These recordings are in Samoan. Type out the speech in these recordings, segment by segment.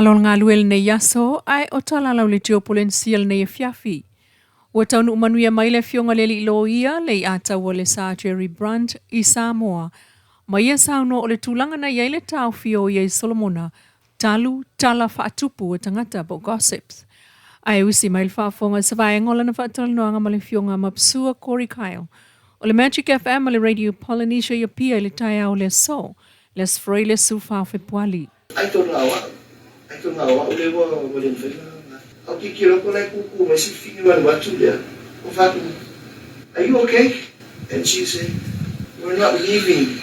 Malo le galue i lenei aso, ae o tala lauleitio Polenesia lenei afiafi. Ua taunuu manuia mai le Afioga i le Alii Loia, le iataua le Sir Jerry Brunt i Samoa. Ma ia saunoa o le tulaga na i ai le taofi o ia i Solomona, talu tala faatupu a tagata po o gossips. Ae usi mai le faafofoga i se vaega o lana faatalanoaga ma le Afioga Mapsua Corey Kyle o le Magic FM ma le Radio Polynesia i Apia i le taeao o le aso, le Aso Faraile 14 o Fepuali. Ai tonu a o a'u, ai tonu a o a'u lea ua ua le mafai ona Au tilotilo atu la e kūkū mai si fafine alu atu lea, ou fai atu, Are you okay? And she said, We're not leaving.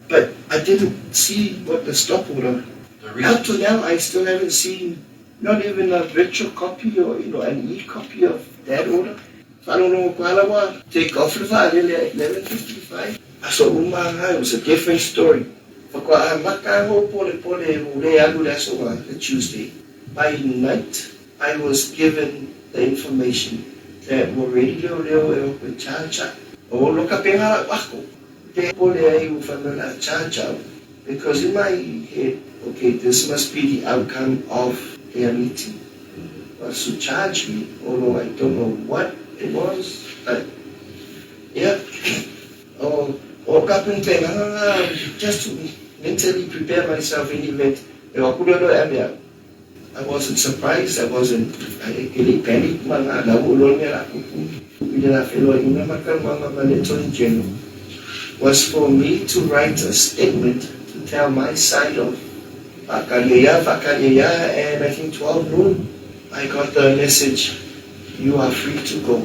But I didn't see what the stop order. Up to now I still haven't seen not even a virtual copy or you know an e-copy of that order. Faalogologo atu lava ua take off le vaalele at 11:55. Aso uma lava, it was a different story. Faatoa amata lava ou polepole ua le alu le aso na, the Tuesday. By night I was given the information that ua ready leoleo e o atu e charge au. O lo ka pena lau ako. Te pole ai ua fai mai o le a charge au because in my head, okay, this must be the outcome of their meeting. Was to charge me, although I don't know what it was, but yeah. O, o ka pumpenga just to mentally prepare myself in the event e o aku leo e ame au. I wasn't surprised, I wasn't, I ke le panic ma ngā lau o loa mea la kupu. I le la whenua ina ma ka mama ma le Attorney General was for me to write a statement to tell my side of Whakaria, Whakaria, and I think 12 noon, I got the message, you are free to go.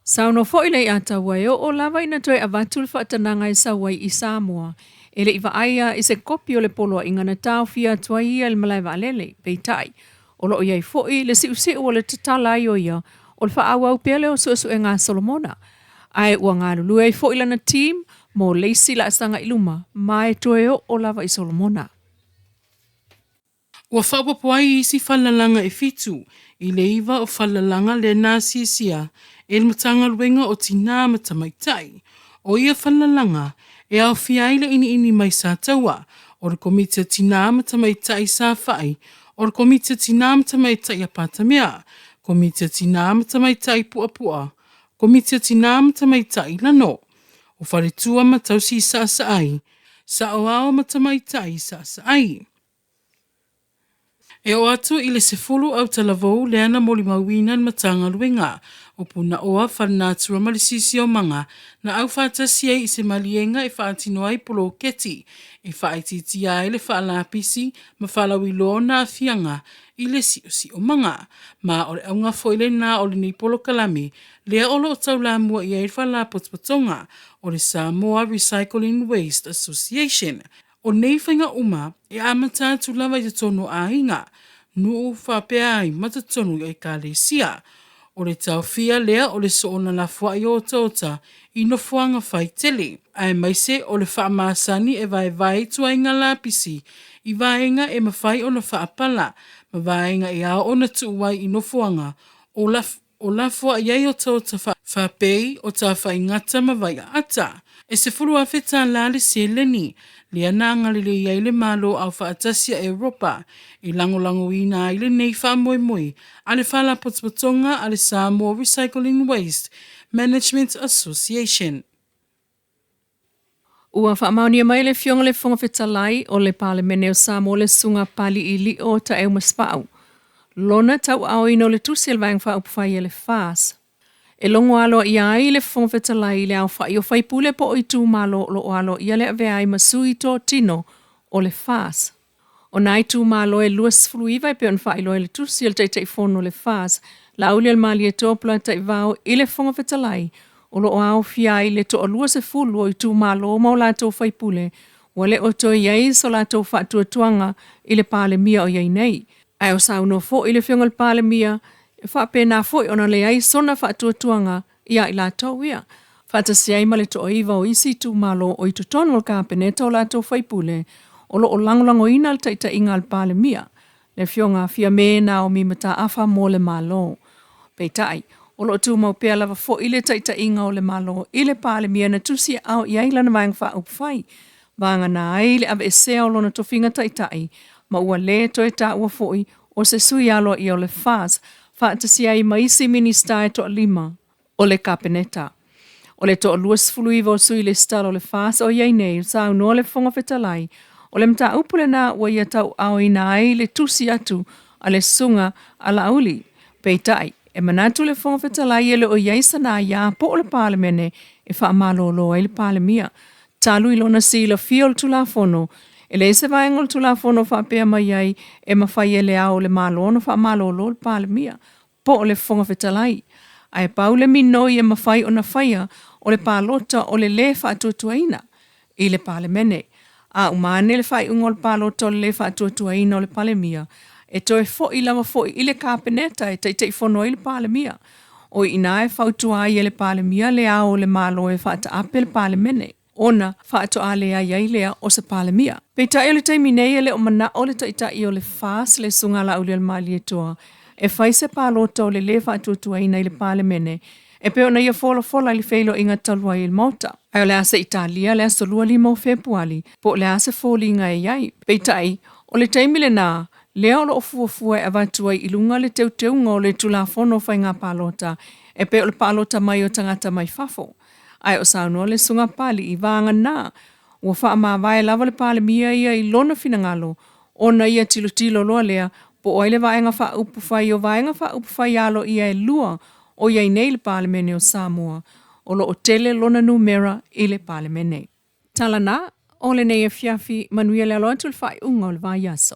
Saunoa foi le Iataua e oo lava ina toe avatu le faatanaga e sau ai i Samoa. E le i vaaia i se kopi o le poloaiga na taofia atu ai ia i le malae vaalele. Peitai, o lo o i ai foi le siusiu o le tatala ai o ia o le faaauau pea lea o suesuega a Solomona. Ae ua galulue ai foi lana team mo le isi laasaga i luma ma e toe oo lava i Solomona. Ua faaopoopo ai isi falelalaga e fitu i le iva o falelalaga lea na asiasia e le Matagaluega o Tinā ma Tamaitai. O ia falelalaga e aofia ai le iniini mai Sataua, o le Komiti a Tinā ma Tamaitai Safa'i, o le Komiti a Tinā ma Tamaitai a Patamea, Komiti a Tinā ma Tamaitai Puapu'a, Komiti a Tinā ma Tamaitai Lano, o Faletua ma Tausi Sa'asa'ai, Sa'oao ma Tamaitai Sa'asa'ai. E oo atu i le 10 autalavou lea na molimauina le Matagaluega o Punaoa Faalenatura ma le Siosiomaga na aufaatasi ai i se maliega e faatino ai poloketi e faaitiitia ai le faalapisi ma faalauiloa ona aafiaga i le siosiomaga. Ma o le auga foi lena o lenei polokalame lea o lo o taulamua i ai le Faalapotopotoga o le Samoa Recycling Waste Association. O nei faiga uma e amata atu lava i totonu o aiga, nuu faapea ai ma totonu i Ekalesia. O le taofia lea o le soona lafoai otaota i nofoaga faitele, aemaise o le faamasani e vaevae ituaiga lapisi i vaega e mafai ona faapala ma vaega e ao ona tuu ai i nofoaga o o lafoai ai otaota faapei o tafaigata ma vaiaata. E $10,000 tālā le seleni lea na agalelei ai le Malo Aofaatasi a Europa e lagolagoina ai lenei faamoemoe a le Faalapotopotoga a le Samoa Recycling Waste Management Association. Ua faamaonia mai e le Afioga i le Fofoga Fetalai o le Palemene o Samoa le Susuga Paliilio Taeu Masefau, lona tauaaoina o le tusi a le Vaega Faaupufai a le FAS. E logo aloaia ai le Fofoga Fetalai i le aofai o faipule po o itumalo o lo o aloaia le avea ai ma sui totino o le FAS. O nā itumalo e 29 e pei ona faailoa i le tusi a le Taitaifono o le FAS, Laaulialemalietoa Polataivao i le Fofoga Fetalai, o lo o aofia ai le toalua sefulu o itumalo ma o latou faipule, ua le o toe i ai so latou faatuatuaga i le Palemia o i ai nei. Ae o saunoa foi le Afioga i le Palemia, e faapena foi ona leai sona faatuatuaga ia i latou ia, faatasi ai ma le toaiva o isi itumalo o i totonu o le Kapeneta o latou faipule o lo o lagolagoina le taitaiga a le Palemia, le Afioga a Fiame Naomi Mataafa mo le Malo. Peitai, o lo o tumau pea lava foi le taitaiga o le Malo i le Palemia na tusiaao i ai lana Vaega Faaupufai, vagana ai le aveesea o lona tofiga taitai. ma ua lē toe taua foʻi o se sui aloaia o le FAS faatasi ai ma isi Minisita e toalima o le Kapeneta. O le toa 29 o sui lesitala o le FAS o i ai nei, saunoa le Fofoga Fetalai, o le mataupu lena ua ia tauaaoina ai le tusi atu a le Susuga a Laauli. Peitai, e manatu le Fofoga Fetalai e le o i ai sana aia po o le Palemene e faamalolo ai le Palemia, talu i lona silafia o le Tulafono, e leai se vaega o le Tulafono o faapea mai ai e mafai e Le Ao o le Malo ona faamalolo le Palemia po o le Fofoga Fetalai. Ae pau le minoi e mafai ona faia o le palota o le lē faatuatuaina i le Palemene. A uma ane le faaiuga o le palota o le lē faatuatuaina o le Palemia, e toe foi lava foi i le Kapeneta e Taitaifono ai le Palemia. O i ina e fautua ai e le Palemia Le Ao o le Malo e faataape le Palemene, ona faatoa leai ai lea o se Palemia. Peitai o le taimi nei e le o manao le Taitai o le FAS le Susuga Laaulialemalietoa e fai se palota o le lē faatuatuaina i le Palemene e pei ona ia folafola i le feiloaiga talu ai i le Maota. Ae o le a se i talia le aso 25 o Fepuali po o le a se foliga e i ai. Peitai, o le taimi lena, lea o lo o fuafua e avatu ai i luga le teuteuga o le Tulafono o Faiga Palota e pei o le palota mai o tagata mai fafo. Ae o saunoa le Susuga Papalii, vagana ua faamavae lava le Palemia ia i lona finagalo ona ia tilotilo loa lea po o ai le Vaega Faaupufai o Vaega Faaupufai aloaia e lua o i ai nei i le Palemene o Samoa o lo o tele lona numera i le Palemene. Tala na o lenei afiafi, manuia le alo atu i le faaiuga o le vaiaso.